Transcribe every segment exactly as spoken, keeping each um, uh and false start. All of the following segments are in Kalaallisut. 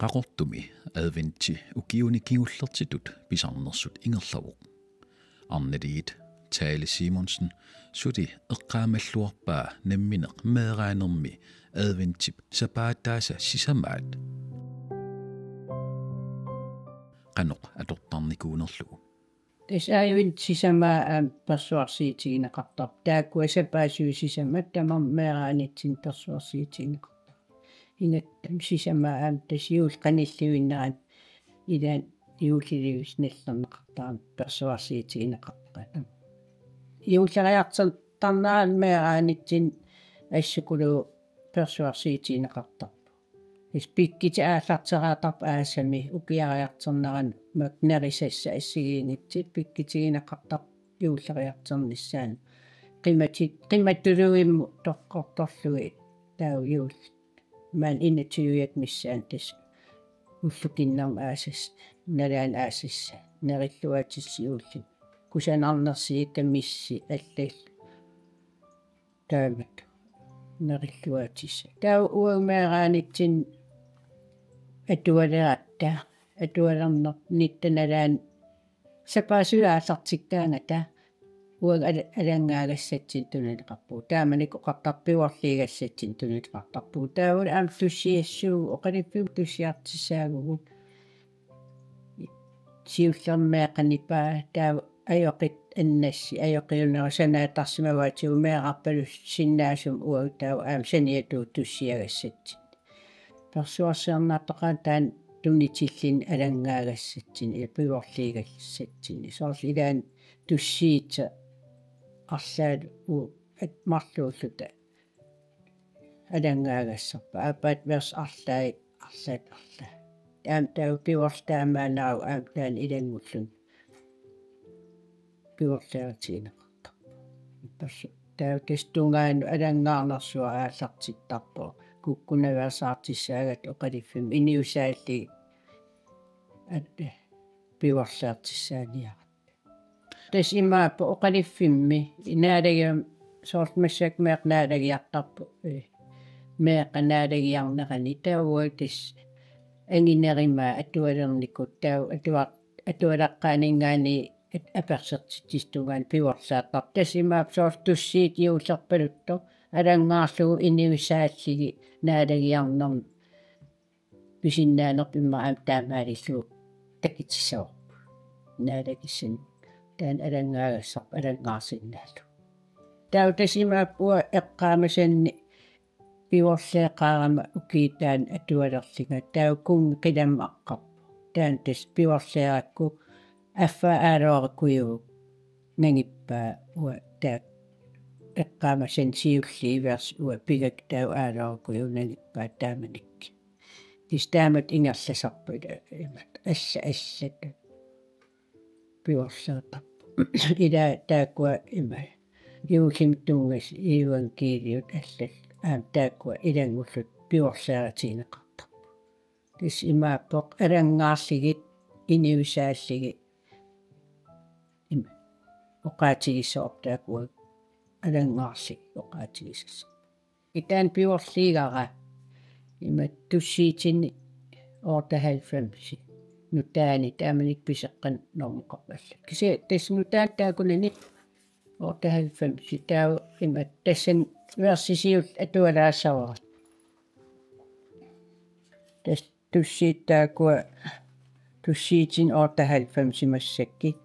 Qaqortumi adventi ukiuni kingullertitut pisarnersut ingerlavoq. Arnaliit Tale Simonsen suli eqqaamalluarpaa nammineq meeraanermi adventip sapaataasa sisamaat. Qanoq atortarnikuunerlugu. Tassa adventip sisamaa aamma persuarsiitigineqartarpoq. Taakkua sapaassuit sisamat tamarmik meeraanitsinni persuarsiitigineqartarput. Ingattam sisamaa aamma tassa juulli qanillivinnerani ilaanni juullilivissi nallerneqartarami persuarsiitigineqartarami. Juulleriartortarnerani meeraanitsinni assukuluuvoq persuarsiitigineqartarpoq. Tassa pikkutit aallartereertarput aasami ukiariartornerani makku nerisassat assigiinngitsut pikkutigineqartarput juulleriartornissaanut. Qimatit-, qimatuluimmut toqqortorlugit taava juulli. Maani enogtyviat missaani tassa ullukinnermi aasassat, nalaani aasassat, nerilluaatissat juullimi. Kusanarnersiikka missi allallu. Taamatut nerilluaatissat. Taava uagut meeraanitsinni atualeratta, atualernernitta nalaani sapaassuit aallartikkaangata uagut ala-, alanngaagassatsinnut tunineqarpugut. Taamanikkut oqartarpoq pivorliigassatsinnut tunineqartarpugut. Taavalu aamma tussiassuugut, oqaluffimmut tussiartussaavugut. Siullermik meeqqanipaa taava ajoqit annassi, ajoqiunerup sanaartarsimavaatigut meerarpalussinnaasumik uagut taava aamma saniatigut tussiagassatsinnik. Persuarsiornartoqaat taanna tunitilluni alanngaagassatsinnut, ila pivorliigassatsinnik. Soorlu ilaanni tussiit arlaat u-, at-, marluulluta alanngaagassapput. Aappaat vers arlaat, arlaat, arlaat. Aamma taava pivorli taamaannaavoq aamma taanna ilanngulluni. Pivorliarutigineqartarpoq. Persu-, taava tassa tungaanut alangaarnersuaq aallartittarpoq. Kukkunaveersaartussaagatta oqaluffimmut inuusaallugit at-, pivorliartussaaniaratta. Tassa imaappoq oqaluffimmi naalagiam-, soorlu massakkut meeqqat naalagiartarput, ee, meeqqat naalagiarnerani taava uagut tassa anginerumaat atualernikut taava atua-, atualeqqaaninngaanniit at-, apersertitsisut tungaanut pivorliartarput. Tassa imaappoq soorlu tussiit juullerpaluttoq alanngaarlugu inuusaallugit naalagiarnermi pisinnaanerput immaqa aamma taamaalillugu takutissavarput. Naalagissanik taanna alanngaagassavarput, alanngaarsinnaallugu. Taava tassa imaappoq uanga eqqaamasanni pivorleeqaarama ukiup taanna atualerlunga. Taava kunngi qilammut aqqarpoq. Taanna tassa pivorleerakku affaa aalorakujuvoq nangippaa uanga taava eqqaamasanni siulliit versit uanga pigakku taava aalorakujuvoq nangippaa taamanikkut. Tassa taamatut ingerlasarput ila imatut alla-, allat pivorleertarput. Ila taakkua ima juullimi tunngasut evangeliut allallu aamma taakkua ilanngullutik pivorliarutigineqartarput. Tassa imaappoq alanngaarlugit inuusaallugit ima oqaatigissavarput taakkua alanngaarlugit oqaatigisassat. Taanna pivorliigara ima tussiitinni otteoghalvfems nutaani taamanikkut piseqqanut normukarpallak. Kisianni tassa nutaani taakkunani otteoghalvfems taava ima tassani versi siulleq atualaassavara. Tassa tussiit taakkua tussiitinni otteoghalvfems massakkut.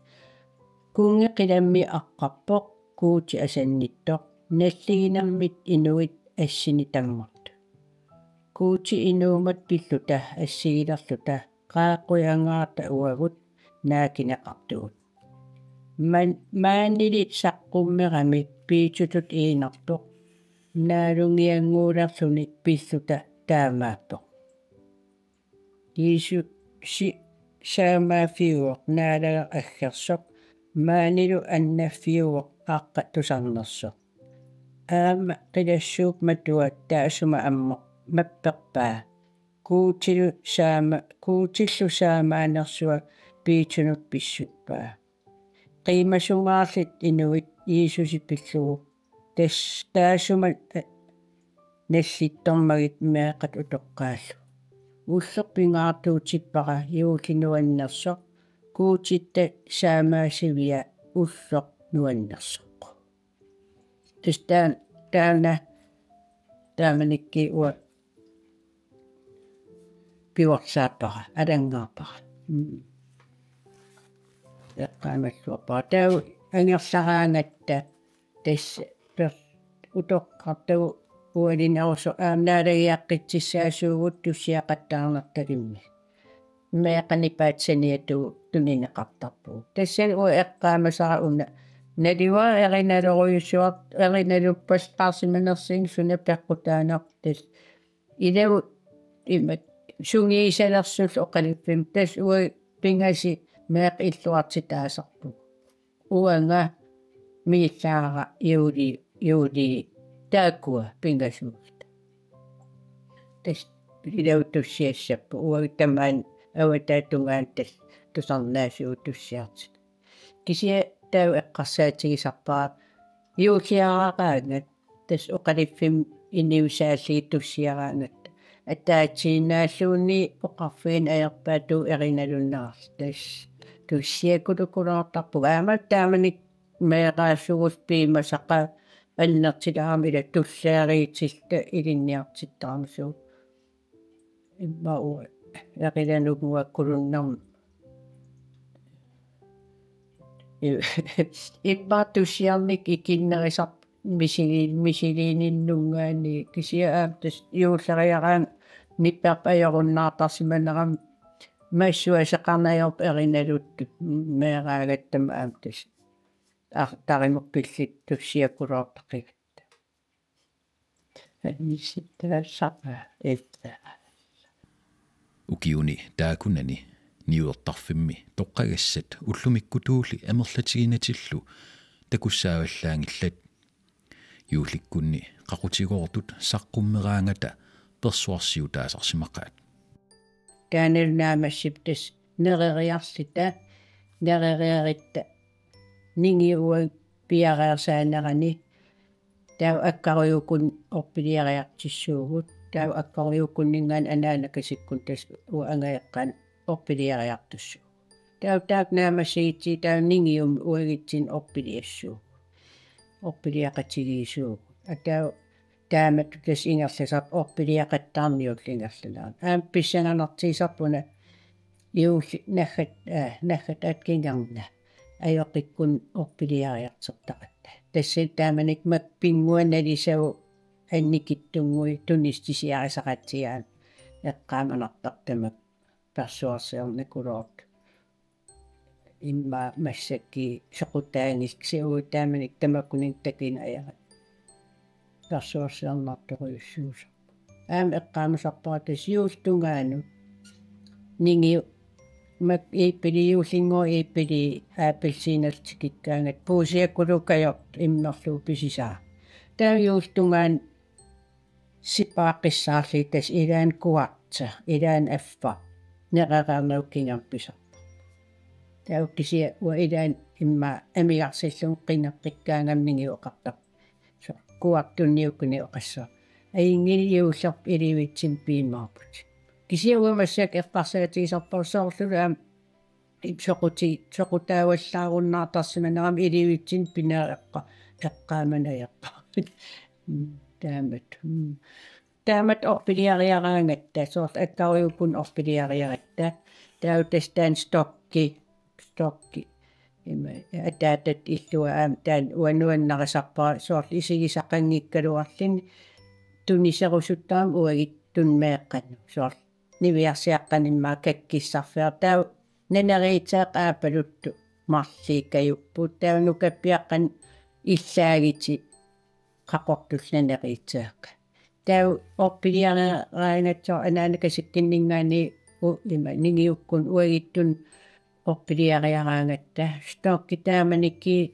Kunngi qilammut aqqarpoq, Guutip asannittoq, nalliginermit inuit assinik tammartut. Guutip inuummat pilluta assigilerluta qaaqqujangaarta uagut naakineqartugut. Man-, maanilu saqqummerami Piitutut iinertoq naalungiannguulerluni pilluta taamaappoq. Jiisusi saamaaffiuvoq Naalagaq Aggersoq, maanilu annaffiuvoq Aqqa Tusarnersoq. Aamma qilassuup matua taassuma ammut mapperpaa. Guutilu saama-, Guutillu saamaanersuaq Piitunut pissuppaa. Qiimasunngaarlutik inuit Jiisusi pillugu tas-, taassuma nallittormagit meeqqat utoqqaallu. ulloq pingaartuutippara juulli nuannersoq, Guutitta saamaasivia ulloq nuannersoq. Tassa taan-, taanna taamanikkut uanga pivorsaappara, alanngaarpara. Mm. Eqqaamalluarpara. Taava angerlaraangatta tassa per-, utoqqartagut ualinerusoq aamma naalagiaqqitsissaasuugut tussiaqattaarnertalimmi. Meeqqani paatsaniatigut tunineqartarpugut. Tassani uanga eqqaamasara una: Naluara erinalorujussuar-, erinalupallarsimanersunga suna peqqutaanersoq, tassa ilagut imak sungiusalersullu oqaluffimmi, tassa uagut pingasut meeqqat illuartitaasarpugut. Uanga miillaara juuli, juuli taakkua pingasuulluta. Tassa ilagut tussiassapput, uagut tamaani avataata tungaanut tassa tusarnaasugut tussiartigut. Kisianni taava eqqarsaatigisarpara juulliaraangat, tassa oqaluffimmi inuusaallugit tussiaraangatta. Ataatsiinnaalluunniit oqarfigineq ajorpaatigut erinalunneqarluta. Tassa tussiakulukuloortarpugut. Aamma taamanikkut meeraassugut piumasaqaat annertulaarami, ila tulleriitilluta ilinniartittarnersugut. Immaqa uanga erilanunguakkulunnerma. Immaqa tussiarnik ikinnerisarput misili-, misiliininnunngaanniit, kisianni aamma tassa juulleriaraangat nipperput ajorunnaartarsimanerama massakkut aseqarneq ajorput erinaluttut meeraagatta, aamma tassa ar-, tarimut pillugu tussiakululoortaqigutta. Anissitaassaqaaq etta. Ukiuni taakkunani niuertarfimmi toqqagassat ullumikkutuulli amerlatiginatillu takussaavallaanngillat. Juullikkunni qaqutigoortut saqqummeraangata persuarsiutaasarsimaqaat. Taannalu naammassippoq tassa nereriarluta, nereriarutta ningiup uagut piareersaanerani, taava akkarujukkut orpiliariartussuugut, taava akkarujukkuninngaanniit anaanakasikkut tassa uanga angajoqqaanut orpiliariartussuugut. Taava taakku naammassigitsigit taava ningiummik uagutsinnut orpiliassuugut. Orpiliaqatigiissuugut. Aa, taava taamatut tassa ingerlasarput orpiliaqattaarniullu ingerlanerani. Aamma pissanganartigisarput una juulli naggat-, aa, naggataata kingorna ajoqikkunik orpiliariartortaratta. Tassa taamanikkut makku pinnguaq nalisagut annikitsunnguit tunissutisiarisaqaatigaat eqqaamanartartut tamakku persuarsiornikuloortut. Immaqa massakkut soqutaanngillat, kisianni uagut taamanikkut tamakkuninnga takuneq ajorput persuarsiornartorujussuusarput. Aamma eqqaamasarpara tassa juullip tungaanut ningiup, makku iippilii, juullinngooq iippilii appelsiinallu tikikkaangatta, puusiakkulukajortut immerlugu pisisaat. Taava juullip tungaanut sipaaqqissaarlugit tassa ilaanni kuartsi, ilaanni affaa, nerereernagu kingorna pisarpoq. Taava kisianni uanga ilaanni immaqa amigarsillugu qineqqikkaangama ningiup oqartarpoq: Soorlu kuartip tunniukkunik oqassaaq: Ajunngilaq, juullerput ilivitsunik piumaarputit. Kisianni uanga massakkut eqqarsaatigisarpara soorlu aamma ip soquti-, soqutaavallaarunnaartarsimanerama ilivitsunik pineq eqqa-, eqqaamanajappoq. Mm, taamatut. Mm. Taamatut orpiliariaraangatta, soorlu akkarujukkut orpiliariaratta. Taava tassa taanna stokki, stokki. Ima, ataatatta illua aamma taanna uanga nuannarisarpara, soorlu isigisaqanngikkaluarluni tuniserusuttarami uagut tunniussat meeqqanut. Soorlu niviarsiaqqanut immaqa kakkissarfiaraq, taava naneriitseeqqat aappaluttut marluukkajupput, taava nukappiaqqanut illaagutit qaqortullu naneriitseeqqat. Taava orpiliariaraangatta soorlu anaanakasikkunninngaanniit u-, ima ningiukkunik uagutsinnut orpiliariaraangatta. Stokki taamanikkut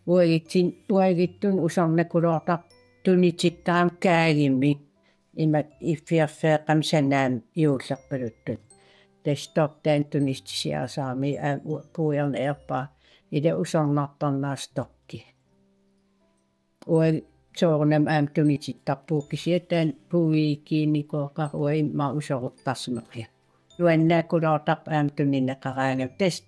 uagutsinnut, uagutsinnut usornakuloortarpoq tunitittarami kaagimik. Ima iffiorfeeqqami sanaami juullerpaluttunik. Tassa stokki taanna tunissutisiarisarami aamma u-, puiorneq ajorpara. Ila usornartornera stokki. Uagut Soorunami aamma tunitittarpugut kisianni taanna puikiinikuugaluarpoq immaqa usoruttarsimaqiga. Nuannaakuluartarpoq aamma tunineqaraangami. Tassa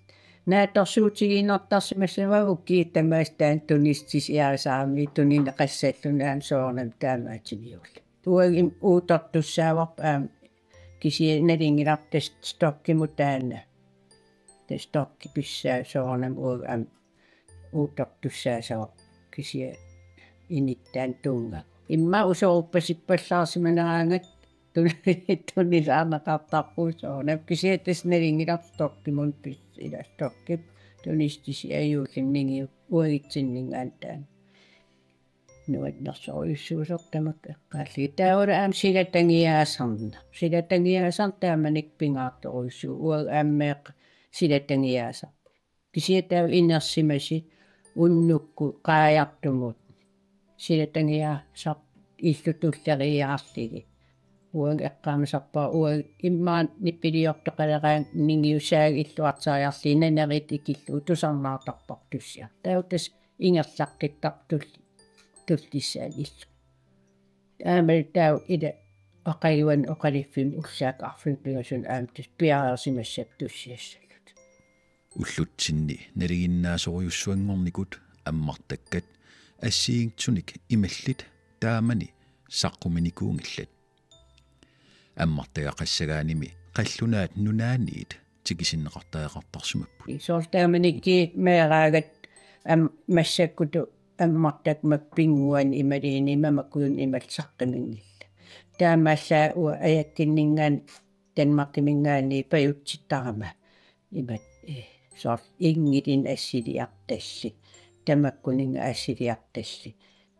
naatsorsuutigiinnartarsimassavara ukiut tamaasa taanna tunissutisiarisarami tunineqassalluni aamma soorunami taamaattunik juullimi. Uagut uuttortussaavarput aamma kisianni nalunngilarput tassa stokkimut taanna. Tassa stokki pissaa soorunami uagut aamma uuttortussaassavarput kisianni inittaan tunga. Immaqa usoruppasippallaarsimaneraangat tun-, tunisaarneqartarpugut soorunami. Kisianni tassa nalunngilarput stokkimut pis-, ila stokkip tunissutisiaq juullimi ningiup uagutsinninngaanniit taanna. Nuannersorujussuusoq tamakku eqqaallugit. Taavalu aamma silatangiaasarneq. Silatangiaasarneq taamanikkut pingaartorujussuuvoq. Uagut aamma meeqqat silatangiaasarput. Kisianni taava inersimasut unnukkut qaajartumut silatangiaasarput illutulleriiaarlugit. Uanga eqqaamasarpara uanga immaqa nippiliortoqaleraangat ningiusaagut illuartariarlugit naneriittut ikillugu tusarnaartarparput tussiaq. Taava tassa ingerlaqqittarpoq tulli-, tullissaani illugu. Aammalu taava ila aqaguani oqaluffimmi ullaakkut arfineq-pingasunik aamma tassa piareersimassapput tussiassallutik. Ullutsinni nalinginnaasorujussuanngornikut ammartakkat assigiinngitsunik imallit taamani saqquminikuunngillat. Ammartagaqassagaanimi qallunaat nunaanniit tikisinneqartariaqartarsimapput. Soorlu taamanikkut meeraagatta am-, massakkutut ammartakkat makku pinnguanik imaluunniit mamakujunnik imallit saqquminngillat. Taamaallaat uanga Ajakkinninngaanniit Danmarkiminngaanniit pajutsittarama. Imatut, eh, soorlu inngilinik assiliartallit. Tamakkuninnga assiliartallit.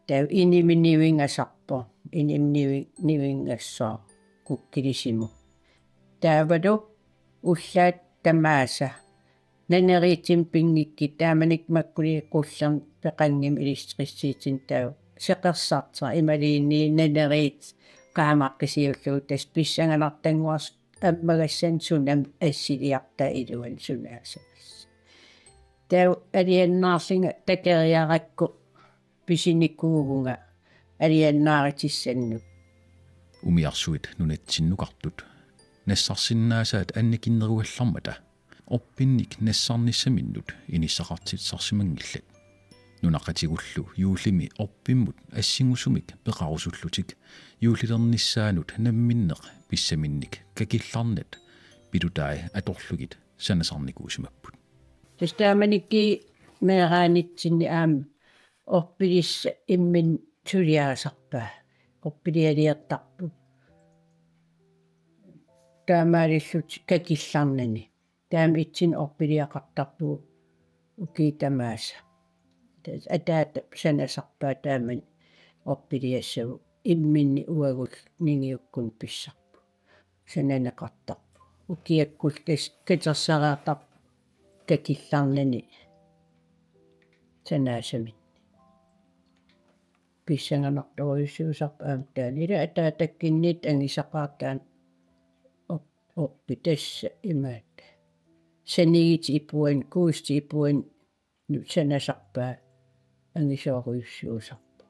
Taava inimi nivingasarpoq, inimi nivi-, nivingassooq kukkilissimut. Taavalu ullaat tamaasa naneriitsunik pinngikkit taamanikkut makkuliit qullernik peqanngimmat elektricitetimik taava seqersartoq imaluunniit naneriittoq qaamaqqisiullugu tassa pissanganartannguarsi ammagassannik sunami assiliartaa iluani sunaassagassi. Taava aliannaarlunga takeriarakku pisinikuuvunga aliannaarutissannut. Umiarsuit nunatsinnukartut nassarsinnaasaat annikinnerugallarmata orpinnik nassarnissaminnut inissaqartitsisarsimanngillat. Nunaqqatigullu juullimi orpimmut assingusumik peqarusullutik juullilernissaanut namminneq pissaminnik kakillarnat pilutai atorlugit sanasarnikuusimapput. Tassa taamanikkut meeraanitsinni aamma orpilissat imminnut suliarisarpaat. Orpilialiortarput. Taamaalillutik kakillarnani. Taama ittunik orpiliaqartarpugut ukiut tamaasa. Tassa ataata sanasarpaa taamani orpiliassagut imminnut uagullu ningiukkunnut pissarput. Sananeqartarpoq. Ukiakkullu tassa katersareertarpoq kakillarnani sanaasaminnik. Pissanganartorujussuusarpoq aamma taanna. Ila ataatakkunniit angisaqaaq taanna op-, orpik tassa imaattoq. Sanigitit ipuani, kuustit ipuani nu-, sanasarpaat angisoorujussuusarpoq.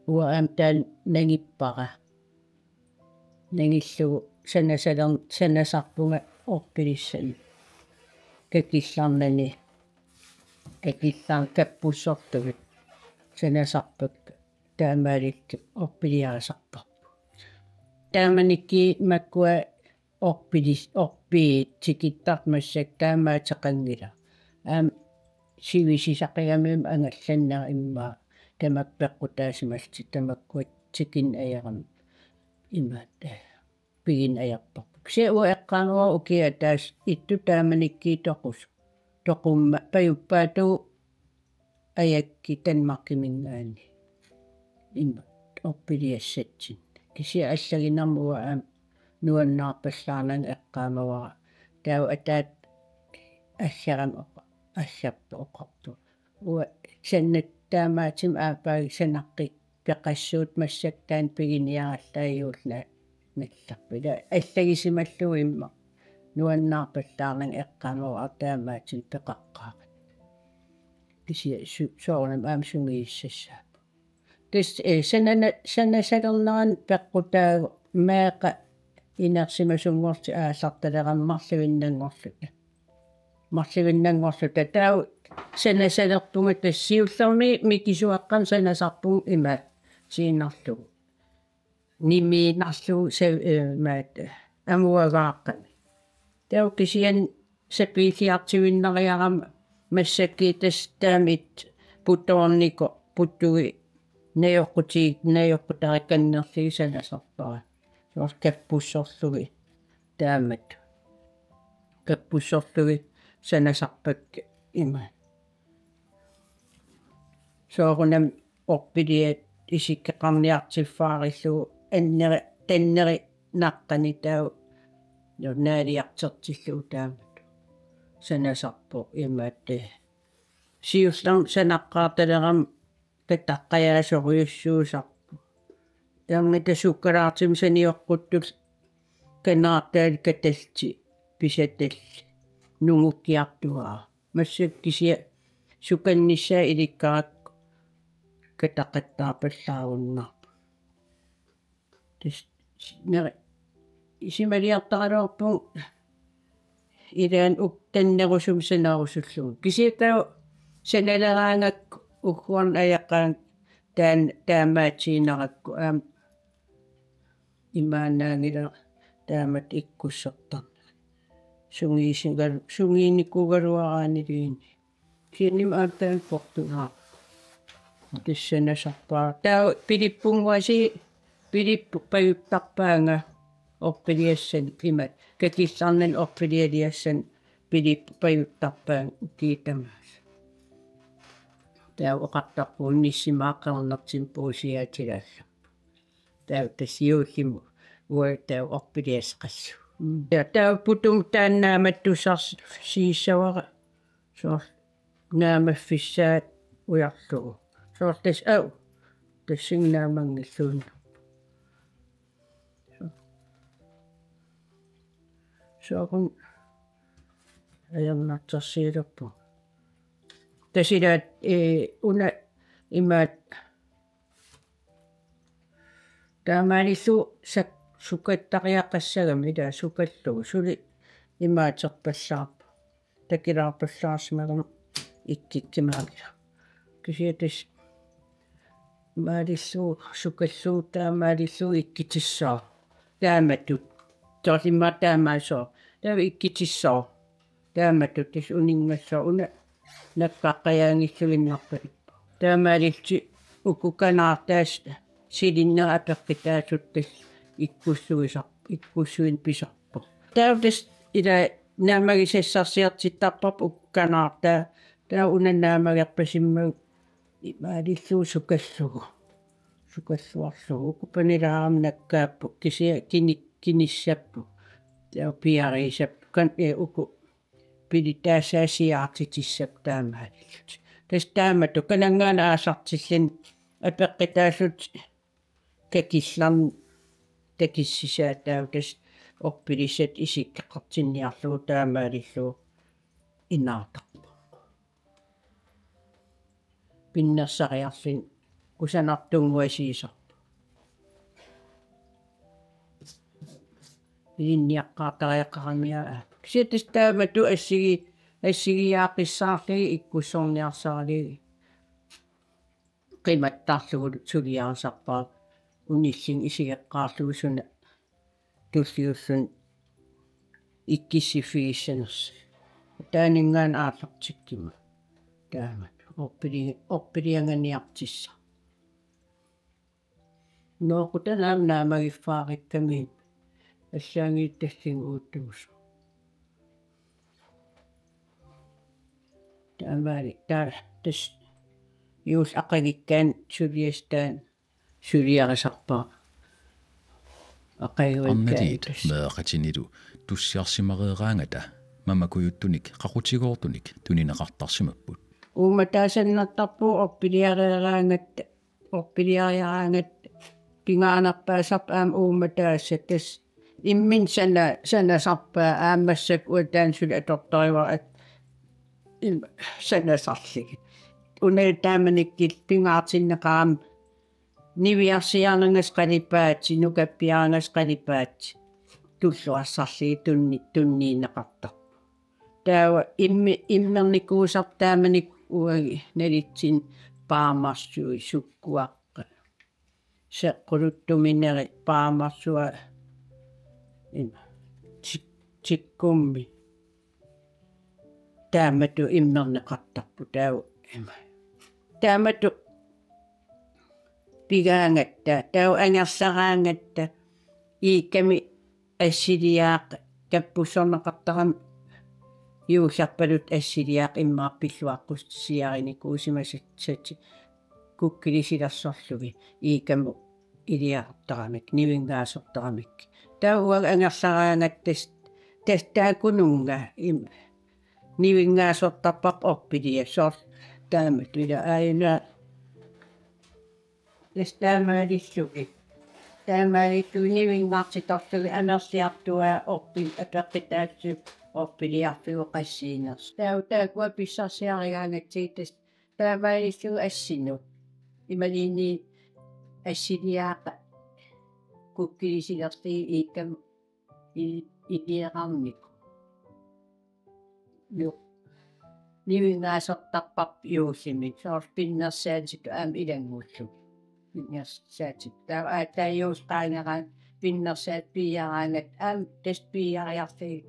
Uanga aamma taanna nangippara. Nangillugu sanasaler-, sanasarpunga orpilissani. Kakillarnani. Kakillarn-, kappussortugit. Sanasarpakka. Taamaalillutik orpiliarisarparput. Taamanikkut makkua orpilis-, orpiit tikittartut massakkut taamaateqanngilaq. Aamma sivisisaqigamiuk angallannera immaqa tamakku peqqutaasimallutik tamakkua tikinneq ajoramik imaattoq piginneq ajorparput. Kisianni uanga eqqaamavara ukiup ataatsip ittut taamanikkut toqus-, toqummat pajuppaatigut Ajakki Danmarkiminngaanniit. Ima orpiliassatsinnik. Kisianni allaginnarmut uanga aamma nuannaarpallaarnanga eqqaamavara. Taava ataatsip allarama oqa-, allartoq oqartoq: Uanga sannatit taamaattumik aappaagu sanaqqikka peqassuutit massakkut taanna piginiarallaat juullimi nallarput. Ila allagisimallugu immaqa nuannaarpallaarnanga eqqaamavara taamaattumik peqaqqaarami. Kisianni su-, soorunami aamma sungiussassaapput. Tassa, eh, sanana-, sanasalernerani peqqutaagut meeqqat inersimasunngorlutik aallartaleramik marluinnanngorluta. Marluinnanngorluta. Taava sanasalerpunga tassa siullermik mikisuaqqamik sanasarpunga ima siinarlugu. Nimiinnarlugu sa-, eh, maat, amuagaaqqami. Taava kisianni sapiilliartuinnariarama massakkut tassa taamaattut putoornikoq putui najoqquti-, najoqqutarikannerlugit sanasarpara. Soorlu kappussorlugit taamatut. Kappussorlugit sanasarpakka ima. Soorunami orpiliat isikkoqarniartiffaarillugu anneri-, tanneri naqqani taava naaliartortillugu taamatut sanasarpoq imaattoq. Siullermik sanaqqaartalerama kataqqajaasorujussuusarpoq. Erngita sukkalaartumik sanioqquttullu kanaartaat katallutik pisatallit nungukkiartuaat. Massakkut kisianni sukannissaat ilikkarakku kataqattaarpallaarunnaarpoq. Tassa neri-, isumaliortaraluarpugut ilaanni uk-, tannerusumik sanarusullugu. Kisianni taava sanaleraangakku ugguarneq ajaqaanga taan-, taamaatiinnarakku aamma imaannaanngilaq taamatut ikkussortarneq. Sungiisigalu-, sungiinnikuugaluaraanniluunniit. Kisianni aamma taanna portunaa. Tassa nasarpaa. Taava Pilippunnguasi, Pilippu pajuttarpaanga orpiliassanik imaat. Kakillarnani orpilialiassanik Pilippu pajuttarpaanga ukiut tamaasa. Taava oqartarpugut nissimaaq qernertumik puusiaatilaallappoq. Taava tassa juullimi uagut taava orpiliassaqassaaq. Mm. Ja taava putumik taanna naammattussarsiissavara. Soorlu naamaffissaat ujarlugu. Soorlu tassa au. Tassunga naammanngilluinnarpoq. Soorunami ajornartorsiulerpunga. Tassa ilaat, eh, una imaat taamaalillugu sak-, sukattariaqassagami ilaa sukallugu suli imaaterpallaarpoq. Takilaarpallaarsimagama ikkikkimaakila. Kisianni tassa maalillugu sukallugu taamaalillugu ikkutissaaq. Taamatut. Soorlu immaqa taamaasooq. Taava ikkutissaaq. Taamatut tassa uninngassaaq una nakkaqqajaanngilluinnarpaluppoq. Taamaalillutik uku kanaartaat silinnerit apeqqutaasut tassa ikkussuisar-, ikkussuineq pisarpoq. Taava tassa ila naammagisassarsiortittarparput uku kanaartaat. Taava una naammagerpasimmagu imaalillugu sukallugu. Sukalluarlugu. Uku panilaarami nakkaapput. Kisianni kini-, kinissapput. Taava piariissapput. Kan-, eh, uku pilitaasaasiaartitissapput taamaalillutik. Tassa taamatut kananngaanniit aallartilluni apeqqutaasut kakillarn-, takussisaat taava tassa orpiliassat isikkoqartinniarlugu taamaalillugu inaartarpoq. Pinnersariarluni kusanartunnguasiisarpoq. Ilinniaqqaartariaqaramiuk aap. Kisianni tassa taamatut assigi-, assigiiaaqqissaarlugit ikkussorniarsaralugit. Qimattarlugu suliarisarpara unilluni isigeqqaarlugu suna tulliulluni ikkussiffigissanersoq. Taaninngaanniit aallartikkuma. Taamatut orpili-, orpilianganiartissaq. Nooqutanaam naamagiffaarikkami allaanngilaq tassunga uuttuusoq. Taamaali, ta-, tassa juulli aqagikkaanni suliassaq taanna suliarisarpara. Aqaguakkaanni arnaliit tassa meeqqatinilu tussiarsimareeraangata mamakujuttunik qaqutigoortunik tunineqartarsimapput. Uummataasannertarpugut orpiliareeraangatta, orpiliariaraangatta pingaarnerpaasarpoq aamma uummataassat tassa imminut sana-, sanasarpaat aamma massakkut uanga taanna suli atortarivara at-, im-, sanasarlugit. Una taamanikkut pingaartinneqarami Niviarsiarnangas qalipaatit, nukappiarngas qalipaatit. Tulluarsarlugit tunni-, tunniunneqartarput. Taava immi-, immernikuusarput taamanikkut uagut nalitsinni paarmarsuit, sukkuaqqat. Seqquluttuminerit, paarmarsua ima. Tik-, tikkummi. Taamatut immerneqartarput taava ima. Taamatut pigaangatta, taava angerlaraangatta, iikkami assiliaaq kappussorneqartarami juullerpaluttoq assiliaaq immaqa pilluaqqusiarinikuusimasassat kukkilisilersorlugit iikkamut iliartaramik, nivinngaasortaramik. Taava uagut angerlaraangatta tassa, tassa taakkununnga im-, nivinngaasortarparput orpiliaq, soorlu taamatut ila aajuna. Tassa taamaalillugit. Taamaalillugit nivinngartitorlugit amerliartuaat orpil-, apeqqutaasut orpiliarfiup qassiinersoq. Taava taakkua pissarsiarigaangatsigit tassa taamaalillugit assinut. Imaluunniit assiliaaq kukkilisilerlugit iikkamut i-, iliorarnikut. Ju-, nivinngaasortarparput juullimi, soorlu pinnersaatitut aamma ilanngullugit. Pinnersaatitut. Taava aatsaat juulli qaangeraangat pinnersaatit piiaraangatta aamma tassa piiariarlugit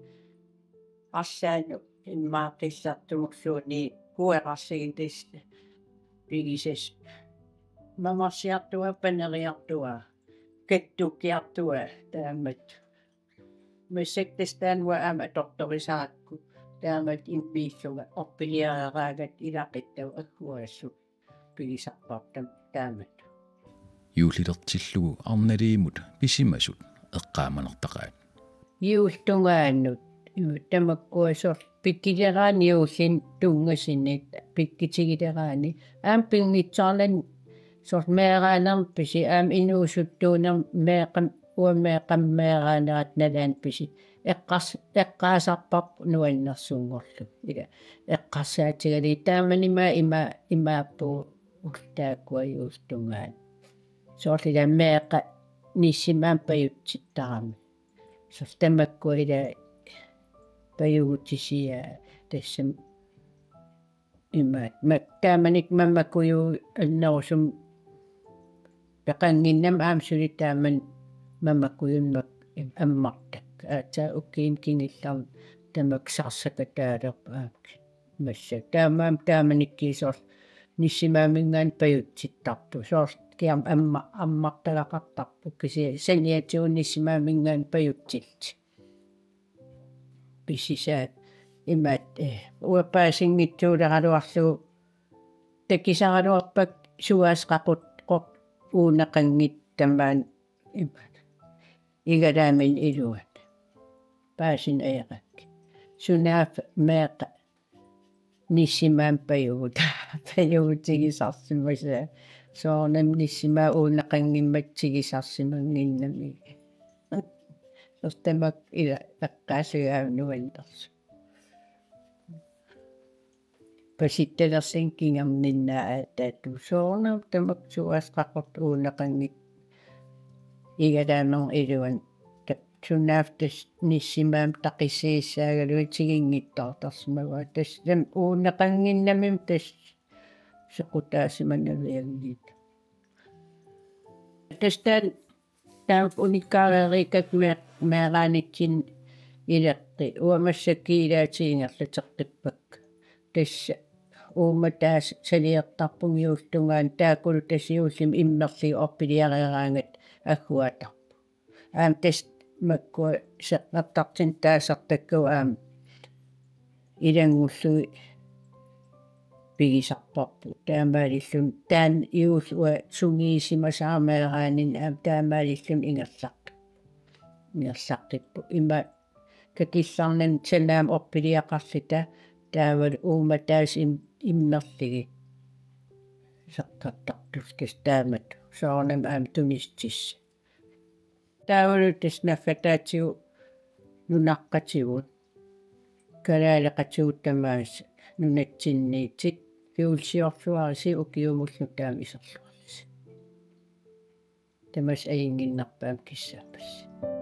arlaannut immaqa qillertumulluunniit kuerarlugit tassa pigisasut. Mamarsiartuaat, paneriartuaat, kattukkiartuaat taamatut. Massakkut tassa taanna uanga aamma atortorisarakku taamatut immiullunga orpiliareraangatta ilaquttavut agguaassut pigisarparput taamatut. Juullilertillugu Arnaliimut pisimasut eqqaamanertaqaat. Juullitungaanut, ima tamakkua soorlu pikileraanni juullini tunngasuni pikkutigileraanni. Aamma pinngitsoornani soorlu meeraanermik pisi, aamma inuusuttuunermik meeqqam-, uanga meeqqamik meeraanerata nalaani pisi. Eqqars-, eqqaasarparput nuannersunngorlugu. Ila eqqarsaatigalugit taamani ima, ima, imaappugut ullut taakkua juullitungaanut. Soorlu ila meeqqat nissimaamik pajutsittarami. Soorlu tamakkua ila pajugutisiaat tassami imaat. Ma-, taamanikkut mamakujut annerusumik peqannginnami aamma suli taamani mamakujunnik ammartakkat. Aatsaat ukiuni kingullerni tamakku sarsakataalerput aamma. Massakkut. Taamaammat taamanikkut soorlu nissimaaminngaanniit pajutsittarput. Soorlu kiam amma-, ammartagaqartarput. Kisianni saniatigut nissimaaminngaanniit pajutsillutik. Pisisaat imaat, eh, uanga paasinngitsoorlugu takusaraluarpakka suaasut qaqut-, qaqut uuneqanngitsut tamaani imaat. Igalaaminnut iluanni. Paasinneq ajorpakka. Sunaaffa meeqqat nissimaamik pajugut-, pajugutigisarsimasaat. Soorunami nissimaat uuneqanngimmata tigusarsimannginnamigit. Soorlu tamakku ila eqqaasagaat nuannersoq. Pasuttalersinnaanngikkaluarluni aatsaat soorunami tamakku suaasut qaqut uuneqanngitsut igalaaminnut iluanni. Ta-, sunaaffa tassa nissimaamik taqusiussaagaluit tiguinngitsoortarsimagaat. Tassa taama uuneqannginnamimmi tassa soqutaasimanavianngilaq. Tassa taanna taama unikkaareeriikkakkit mee-, meeraanitsinni ileqqit. Uanga massakkut ilaatigut ingerlateqqippakka. Tassa uummataasut saliortarpunga juullitungaani, taakkulu tassa juullimi immerlugit orpiliareeraangatta agguaatarput. Aamma tassa makkua seqqartartunik taasartakkagut aamma ilanngullugit pigisarparput. Taamaalilluni taanna juulli uanga sungiusimasara meeraaninni aamma taamaalilluni ingerlaq-, ingerlaqqippoq. Ima kakillarnani sanaamik orpiliaqarluta taavalu uummataasut im-, immerlugit seqqartartullu tassa taamatut. Soorunami aamma tunissutissat. Taavalu tassa naggataatigut nunaqqatigut, kalaaleqatigut tamaasa nunatsinniittut, juullisiorluarisi ukiumullu taama iserluarisi. tamassi ajunnginnerpaamik kissaapassi.